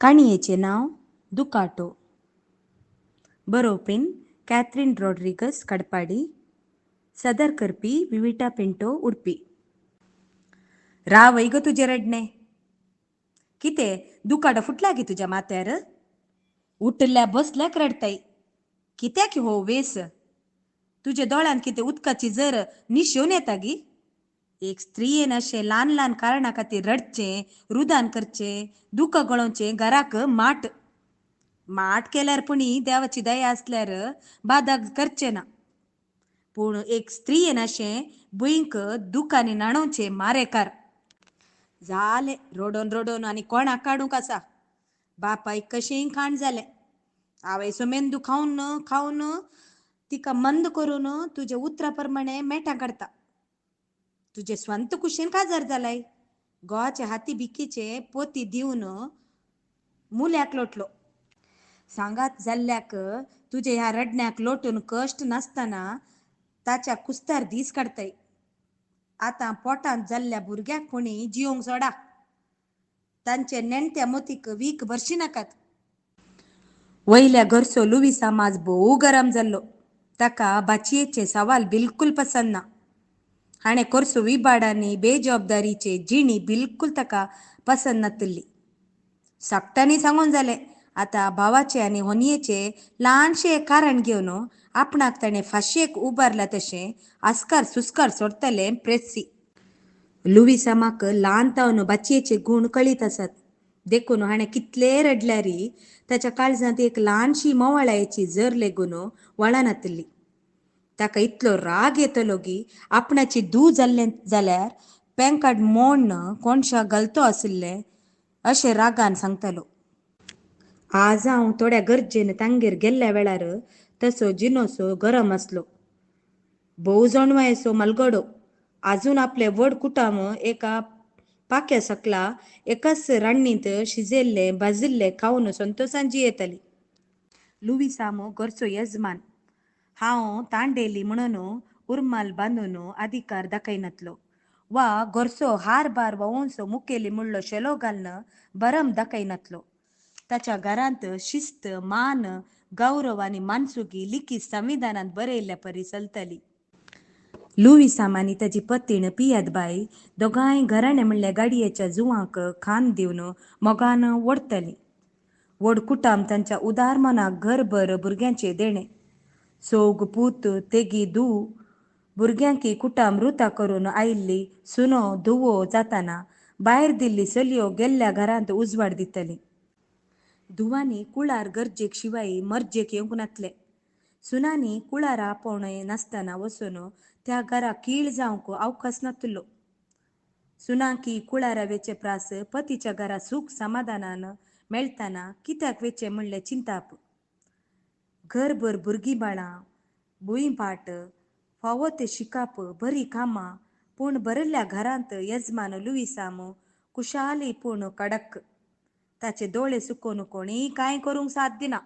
काणयेचें नांव दुकाटो. बरोवपीन कॅथरीन रॉड्रिगस कडपाडी. सदर करपी विविटा पिंटो, उडपी. रावय गो तुजें रडणें. कितें दुकाटो फुटला गी तुज्या माथ्यार? उठल्या बसल्याक रडटाय. कित्याक हो वेस? तुज्या दोळ्यांत कितें उदकाची जर निशेवन येता गी? एक स्त्रियेन अशें ल्हान ल्हान कारणा खातीर रडचें, रुदान करचें, दुकां गळोवचें घराक माट. माट केल्यार पुणी देवाची दया आसल्यार बादा करचें ना. पूण एक स्त्रियेन अशें भुंयक दुकांनी न्हाणोवचें मारेकार. जालें रडोन रडोन आनी कोणाक काडूंक आसा? बापायक कशेंय खाण जालें. आवयचो मेंदू खावन खावन तिका मंद करून तुज्या उतरा प्रमाणें मेटां काडटा. तुजे स्वंत कुशेन काजार जालाय. घोवाचे हाती भिकेचे पोती दिवन मुल्याक लोटलो. सांगात जाल्ल्याक तुजे ह्या रडण्याक लोटून कश्ट नासतना ताच्या कुस्तार दीस काडताय. आतां पोटांत जाल्ल्या भुरग्याक कोणी जियोंक सोडा. तांचे नेणट्या मोतीक वीख भरशी नाकात. वयल्या घरचो लुविसा माज भोव गरम जाल्लो. ताका भाचयेचें सवाल बिलकुल पसंद ना. हाणें करचो विबाड आनी बेजबाबदारीचे जिणी बिलकुल ताका पसंद नातिल्ली. सगटांनी सांगून जालें, आतां भावाचें आनी होनयेचें ल्हानशें एक कारण घेवन आपणाक ताणें फांशयेक उबारला तशें आस्कार सुस्कार सोडटलें प्रेसी. लुविसामाक ल्हान तावन भाचयेचे गूण कळीत आसात. देखून हाणें कितलें रडल्यारय ताच्या काळजांत एक ल्हानशी मोवाळायेची जर लेगून वळनातिल्ली. ताका इतलो राग येतलो की आपणाची धूव जाल्लें जाल्यार पेंकाड मोडन कोणशाक घालतो आशिल्लें अशें रागान सांगतालो. आज हांव थोड्या गरजेन तांगेर गेल्ल्या वेळार तसो जिनोसो गरम आसलो. भोव जाणवायेचो मलगडो आजून आपलें व्हड कुटुंब एका पाक्या सकला एकाच रान्नींत शिजयल्लें भाजिल्लें खावन संतोसान जियेताली. लुविसामो घरचो यजमान. हांव तांडेली म्हणून उरमाल बांदून अधिकार दाखयनातलो वा घरचो हारभार व्हांवोवचो मुखेली म्हणलो शेलो घालून भरम दाखयनातलो. ताच्या घरांत शिस्त, मान, गौरव आनी मानसुकी लिखीत संविधानांत बरयल्ल्या परी चलताली. लुविसाम आनी ताची पतीण पियादबाय दोगांय घराणें म्हणल्यार गाडयेच्या जुवांक खांद दिवन मोगान ओडटालीं. व्हड कुटुंब तांच्या उदार मनाक घरभर भुरग्यांचें देणें. चौग पूत, तेगी धूव, भुरग्यांकी कुटुंब रुता करून आयिल्ली सुनो धुवो जाताना भायर दिल्ली चलयो गेल्ल्या घरांत उजवाड दिताली. धुवांनी कुळार गरजेक शिवाय मर्जेक येवंक नातलें. सुनांनी कुळारा आपोवणें नासतना वचून त्या घरा कीळ जावंक अवकाश नातिल्लो. सुनांकी कुळारा वेचे प्रास पतीच्या घरा सूख समाधानान मेळटाना कित्याक वेचें म्हणलें चिंताप. घरभर भुरगीं बाळां, भूंयभाट, फावो तें शिकप, बरीं कामां, पूण भरिल्ल्या घरांत यजमान लुविसाम खुशाली पूण कडक. ताचे दोळे सुकोवन कोणीय कांय करूंक साथ दिना.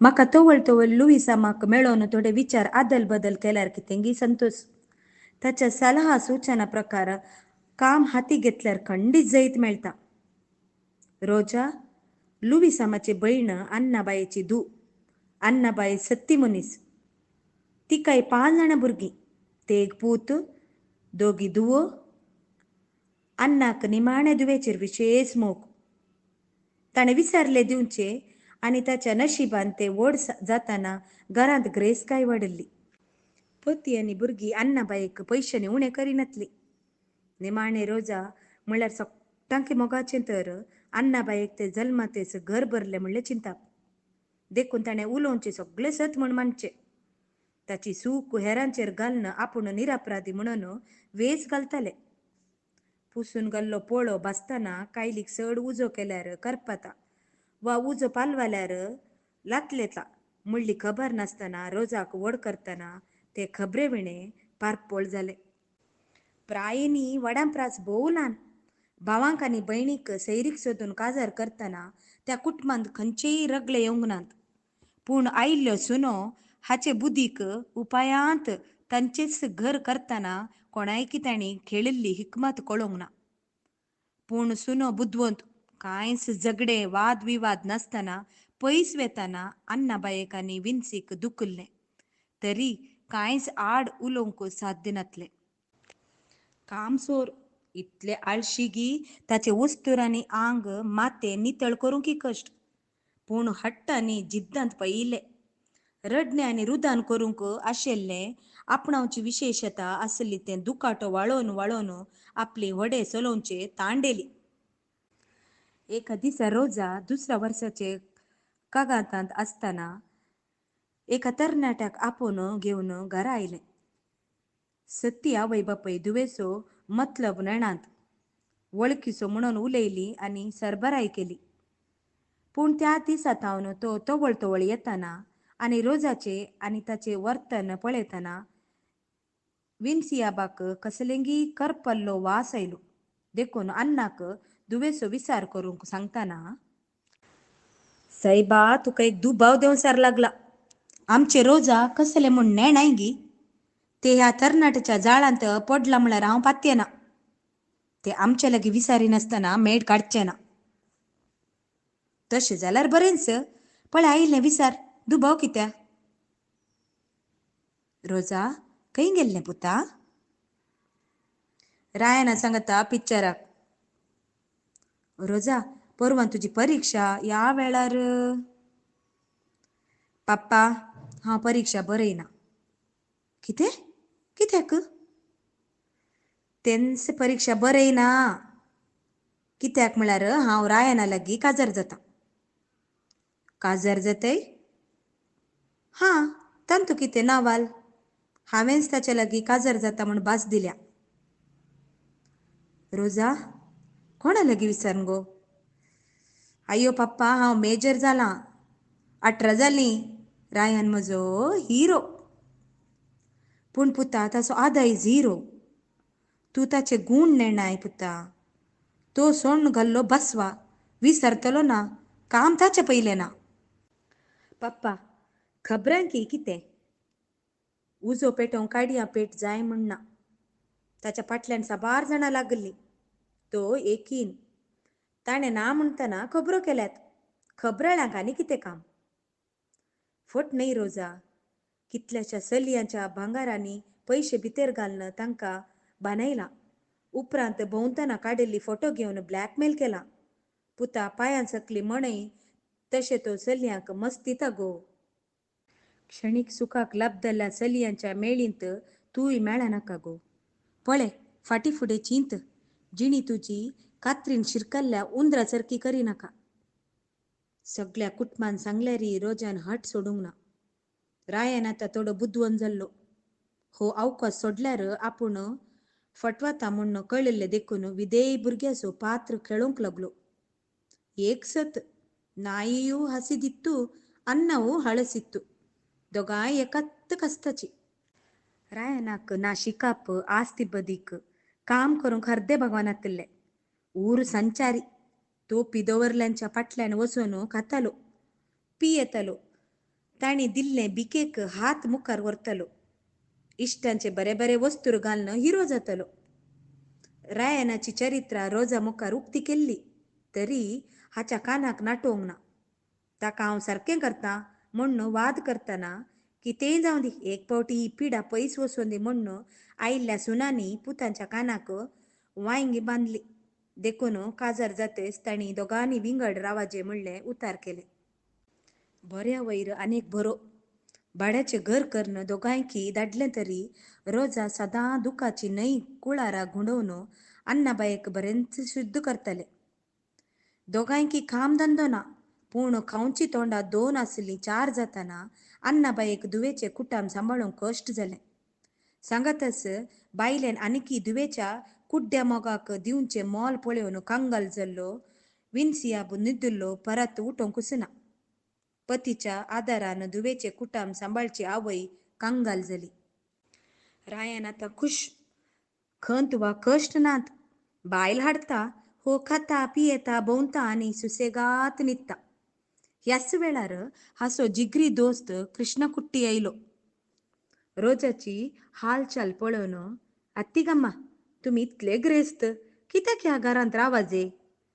म्हाका तवळ तवळ लुविसामाक मेळोवन थोडे विचार आदल बदल केल्यार कितेंगी संतोश. ताच्या सलहा सुचना प्रकार काम हाती घेतल्यार खंडीत जैत मेळटा. रोजा लुविसामाची भयण अन्नाबायेची धूव. अन्नाबाय सत्ती मनीस. तिकाय 5 जाणां भुरगीं, तेग पूत, दोगी धुवो. अन्नाक निमाण्या धुवेचेर विशेश मोग. ताणें विचारले दिवचे आनी ताच्या नशिबान ते व्हड जाताना घरांत ग्रेसकाय वाडिल्ली. पती आनी भुरगीं अन्नाबायेक पयशांनी उणें करिनातली. निमाणें रोजा म्हणल्यार सगटांकी मोगाचें तर अन्नाबायेक तें जल्मातेच घर भरलें म्हणलें चिंताप. देखून ताणें उलोवचें सगळें सत म्हूण मानचें. ताची चूक हेरांचेर घालून आपूण निरपराधी म्हणून वेस घालताले. पुसून घाल्लो पोळो भाजतना कायलीक चड उजो केल्यार करपता वा उजो पालवाल्यार लातलेता म्हणली खबर नासतना रोजाक व्हड करतना ते खबरे विणें पारपोळ जालें. प्रायेनी वडां प्रास भोव ल्हान. भावांक आनी भयणीक सैरीक सोदून काजार करतना त्या कुटुंबांत खंयचेय रगले येवंक नात. पूण आयिल्ल्यो सुनो हाचे बुदीक उपायांत तांचेच घर करतना कोणायकी तांणी खेळिल्ली हिकमत कळोवंक ना. पूण सुनो बुदवंत कांयच झगडे वाद विवाद नासतना पयस वेतना अन्नाबायेक आनी विन्सीक दुखल्लें तरी कांयच आड उलोवंक साध्य नातलें. कामसोर इतले आळशी ताचे वस्तूर आनी आंग माते नितळ करूंक कश्ट, पूण हट्ट आनी जिद्दांत पयले रडणे आनी रुदान करूंक आशिल्लें आपणावची विशेशता आसली तें दुकाटो वाळोवन वाळोवन आपली व्हडे चलोवचे तांडेली. एका दिसा रोजा दुसऱ्या वर्साचे कागातांत आसतना एका तरणाट्याक आपोवन घेवन घरा आयलें. सती आवय बापय दुवेचो मतलब नेणांत वळखीचो म्हणून उलयली आनी सरबराय केली. पूण त्या दिसा थावन तो तवळ तवळ येताना आनी रोजाचे आनी ताचे वर्तन पळयतना विन्सियाबाक कसलेंगी करपल्लो वास आयलो. देखून अन्नाक दुवेचो विचार करूंक सांगतना, सायबा तुका एक दुबाव देंवसार लागला, आमचे रोजा कसले म्हूण नेणाय गी, ते ह्या तरणाट्याच्या जाळांत पडला म्हळ्यार हांव पातयेना, ते आमचे लागीं विचारिनासतना मेड काडचे ना. तशें जाल्यार बरेंच, पळय आयिल्लें विचार, दुबाव कित्या? रोजा खंय गेल्लें पुता? रायना सांगता पिक्चराक. रोजा परवां तुजी परिक्षा, ह्या वेळार? पप्पा हांव परिक्षा बरयना. कितें? कित्याक? तेंच परिक्षा बरयना कित्याक म्हळ्यार हांव रायना लागीं काजार जाता. काजार जातय? हां, तांतू कितें नावाल, हांवेंच ताच्या लागीं काजार जाता म्हूण भास दिल्या. रोजा कोणा लागीं विचार गो? आयो पप्पा हांव मेजर जालां, 18 जालीं, रायन म्हजो हिरो. पूण पुता ताचो आदाय झिरो, तूं ताचे गूण नेणाय पुता, तो सोण्ण घाल्लो बसवा विसरतलो ना, काम ताचें पयलें ना. पप्पा खबरांकी कितें, उजो पेटोवंक काडयां पेट जाय म्हूण ना, ताच्या फाटल्यान साबार जाणां लागिल्लीं, तो एकीन ताणें ना म्हणटना खबरो केल्यात, खबराळ्यांक आनी कितें काम? फट न्हय रोजा, कितल्याश्या चलयांच्या भांगारांनी पयशे भितर घालून तांकां बानयलां, उपरांत भोंवतना काडिल्ली फोटो घेवन ब्लॅकमेल केला. पुता पांयां सकली म्हणय तशें तो चलयांक मस्तिता गो. क्षणीक सुखाक लब्दल्ल्या चलयांच्या मेळींत तूंय मेळनाका गो. पळय फाटीं फुडें चिंत, जिणी तुजी कात्रीन शिरकल्ल्या उंदरा सारकी करिनाका. सगळ्या कुटुंबान सांगल्यारय रोजान हट सोडूंक ना. रायन आतां थोडो बुदवंत जाल्लो. हो अवकाश सोडल्यार आपूण फटवता म्हूण कळिल्लें देखून विधेय भुरग्याचो पात्र खेळोवंक लागलो. एक सत, नाಯಿयू हसिदित्तु अन्नवू हळसित्तु, दोगांय एकाच कस्ताची. रायनाक ना शिकाप आस्ती बदीक, काम करूंक हर्दे भगवानातल्ले, ऊर संचारी, तो पिदोवरल्यांच्या फाटल्यान वचून खातालो पियेतालो, तांणी दिल्लें भिकेक हात मुखार व्हरतालो, इश्टांचे बरे बरे वस्तूर घालून हिरो जातालो. रायनाची चरित्रा रोजा मुखार उक्ती केल्ली तरी हाच्या कानाक नाटोवंक ना. ताका हांव सारकें करता म्हूण वाद करतना कितेंय जावं दी, एक फावटी ही पिडा पयस वचून दी म्हूण आयिल्ल्या सुनांनी पुतांच्या कानाक वांयगी बांदली. देखून काजार जातच तांणी दोगांनी विंगड रावाजे म्हणलें उतार केलें. बऱ्या वयर आनीक बरो भाड्याचें घर करून दोगांयकी धाडलें तरी रोजा सदां दुखाची न्हंय कुळारा घुंवडोवन अन्नाबायेक बरेंच शुद्ध करतालें. दोगांयकी काम धंदो ना, पूण खावची तोंडां 2 आसलीं 4 जातना अन्नाबायेक धुवेचें कुटाम सांबाळूंक कश्ट जालें. सांगातच बायलेन आनीकी धुवेच्या कुड्ड्या मोगाक दिवचें मोल पळोवन कंगाल जाल्लो विन्सियाब न्हिदिल्लो परत उठोवंकूच ना. पतीच्या आदारान धुवेचें कुटाम सांबाळची आवय कंगाल जाली. रायन आतां खुश, खंत वा कश्ट नात, बायल हाडटा, हो खाता पियेता भोंवता आनी सुसेगात न्हिदता. ह्याच वेळार हाचो जिगरी दोस्त कृष्णकुट्टी आयलो. रोजाची हालचाल पळोवन, आत्तिगम्मा तुमी इतले ग्रेस्त कित्याक ह्या घरांत रावाजे?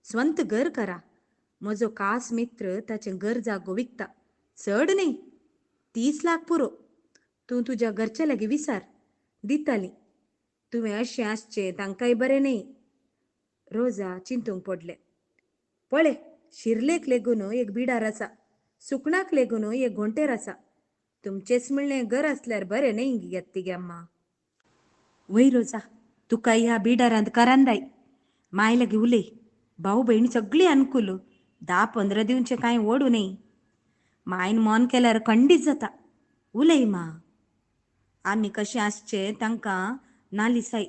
स्वंत घर करा. म्हजो खास मित्र ताचें घर जागो विकता. चड न्ही, 30 लाख पुरो. तूं तुज्या घरच्या लागीं विचार, दिताली. तुवें अशें आसचें तांकांय बरें न्ही. रोजा चिंतूंक पडलें. पळय, शिरलेक लेगून एक बिडार आसा, सुकणाक लेगून एक घोंटेर आसा. तुमचेच म्हणलें घर आसल्यार बरें न्ही तिगे अम्मा. वय रोजा, तुका ह्या बिडारांत करांदाय. माय लागीं उलय. भाव भयणी सगळीं अनुकूल. 10-15 दिवचें कांय ओडू न्ही. मायन मन केल्यार खंडीत जाता. उलय मा. आमी कशें आसचें तांकां नालिसाय.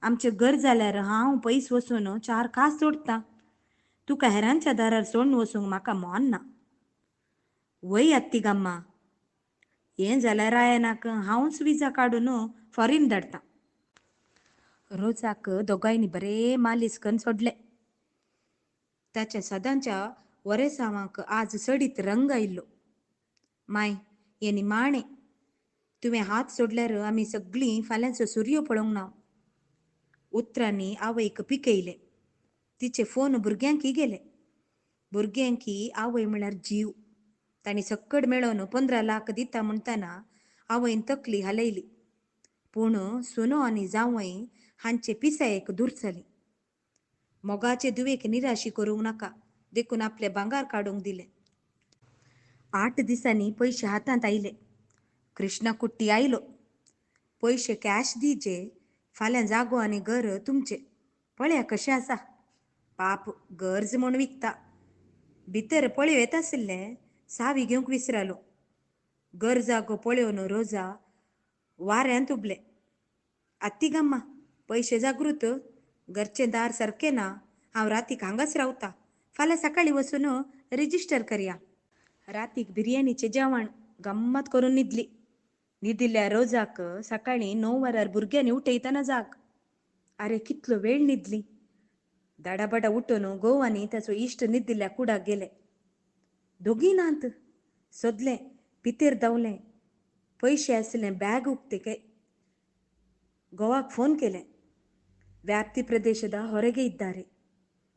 आमचें घर जाल्यार हांव पयस वचून 4 कास जोडटा. तुका हेरांच्या दारार सोडून वचूंक म्हाका मन ना. वय आत्तिगम्मा, हें जाल्यार रायनाक हांवच विजा काडून फॉरीन धाडटा. रोजाक दोगांयनी बरें मालीस करून सोडलें. ताच्या सदांच्या वरेसांवांक आज चडीत रंग आयिल्लो. माय, हें निमाणें. तुवें हात सोडल्यार आमी सगळीं फाल्यांचो सुर्यो पळोवंक ना. उतरांनी आवयक पिकयलें. तिचे फोन भुरग्यांकी गेले. भुरग्यांकी आवय म्हळ्यार जीव. तांणी सक्कड मेळोवन 15 लाख दिता म्हणटना आवयन तकली हालयली. पूण सुनो आनी जांवय हांचे पिसायेक दुरसली. मोगाचे दुवेक निराशी करूंक नाका देखून आपले भांगार काडूंक दिलें. 8 दिसांनी पयशे हातांत आयले. कृष्णाकुट्टी आयलो. पयशे कॅश दिजे, फाल्यां जागो आनी घर तुमचें. पळया कशें आसा. पाप गरज म्हूण विकता. भितर पळयो येता आशिल्लें, सावी घेवंक विसरालो. घर जागो पळोवन रोजा वाऱ्यांत उबलें. आत्तिगम्मा, पयशे जागृत. घरचें दार सारकें ना. हांव रातीक हांगाच रावता. फाल्यां सकाळीं वचून रजिस्टर करया. रातीक बिर्याणीचें जेवण गम्मत करून न्हिदली. न्हिदिल्ल्या रोजाक सकाळीं 9 वरार भुरग्यांनी उठयतना जाग. आरे कितलो वेळ न्हिदली. दाडाबडा उठून घोव आनी ताचो इश्ट न्हिदिल्ल्या कुडाक गेले. दोगीय नात. सोदलें, भितर धांवलें. पयशे आशिल्लें बॅग उक्तें. घोवाक फोन केलें. ವ್ಯಾಪ್ತಿ ಪ್ರದೇಶದ ಹೊರಗೆ ಇದ್ದಾರೆ.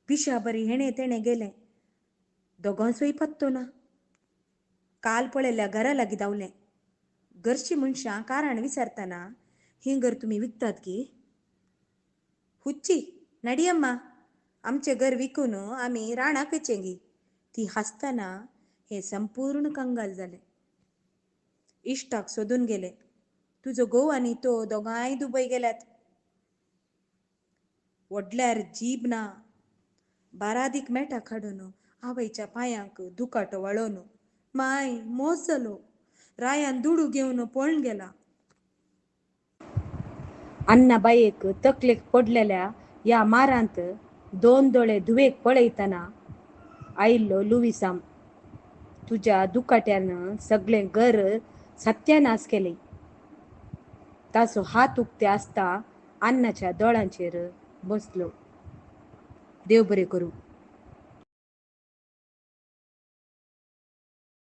ಪಿಶಾಬರಿ ಹೆಣೆ ತೆಣೆ गेलें. दोगांचोय पत्तो ना. काल पळयल्या घरा लागीं धांवलें. घरचीं मनशां कारण विचारतना ही घर तुमी विकतात की? हुच्ची नडियम्मा, आमचें घर विकून आमी राणाक वचेंगी. ती हांसतना हें संपूर्ण कंगाल जालें. इश्टाक सोदून गेले. तुजो घोव आनी तो दोगांय दुबय गेल्यात. व्हडल्यार जीब ना. बारादीक मेटाक हाडून आवयच्या पांयांक दुकाटो वळोवन माय मोस जालो. रायान दुडू घेवन पळून गेला. अन्नाबायेक तकलेक पडलेल्या ह्या मारांत 2 दोळे धुवेक पळयतना आयिल्लो लुविसाम, तुज्या दुकाट्यान सगळें घर सत्यानाश केलें. ताचो हात उक्ते आसता अन्नाच्या दोळ्यांचेर बसलो. देव बरें करूं.